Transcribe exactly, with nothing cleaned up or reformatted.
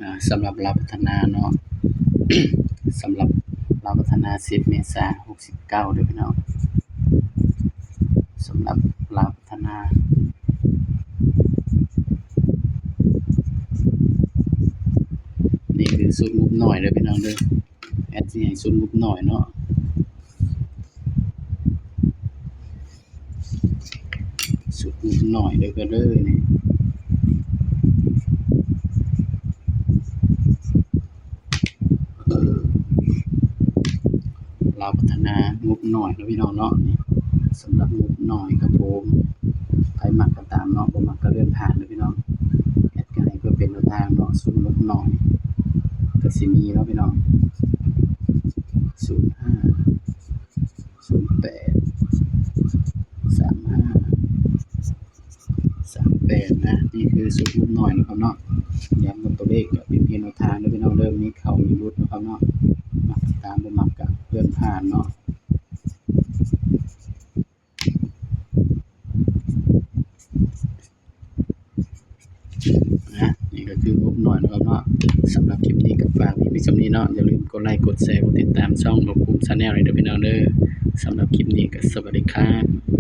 อ่าสำหรับลาวพัฒนาเนาะ สำหรับลาวพัฒนาสิบเมษาหกสิบเก้าเด้อพี่น้อง สำหรับลาวพัฒนา นี่คือสูตรงบน้อยเด้อพี่น้องเด้อ แอดสิให้สูตรงบน้อยเนาะ สูตรงบน้อยเด้อก็เด้อนี่ ลาวพัฒนางบน้อยเนาะพี่น้องเนาะ นี่สำหรับงบน้อยครับผม ไผมักก็ตามเนาะ บ่มักก็เลื่อนผ่านเด้อพี่น้อง แอดก็ให้เพื่อเป็นแนวทางเนาะ สูตรงบน้อย ก็สิมีเนาะพี่น้อง ศูนย์ห้า ศูนย์แปด สามห้า สามแปด นะ นี่คือสูตรงบน้อยนะครับเนาะ ย้ำกันตัวเลขก็เป็นเพียงแนวทางเด้อพี่น้องเด้อ มีเข้ามีหลุดนะครับเนาะ มักตามบ่มักก็เลื่อนผ่านเนาะ นะ นี่ก็คืองบน้อยนะครับเนาะ สำหรับคลิปนี้ก็ฝากไว้เพียงส่ำนี้เนาะ อย่าลืมกดไลค์ กดแชร์ กดติดตามช่องนกคุ้ม Channel ให้เด้อพี่น้องเด้อ สำหรับคลิปนี้ก็สวัสดีครับ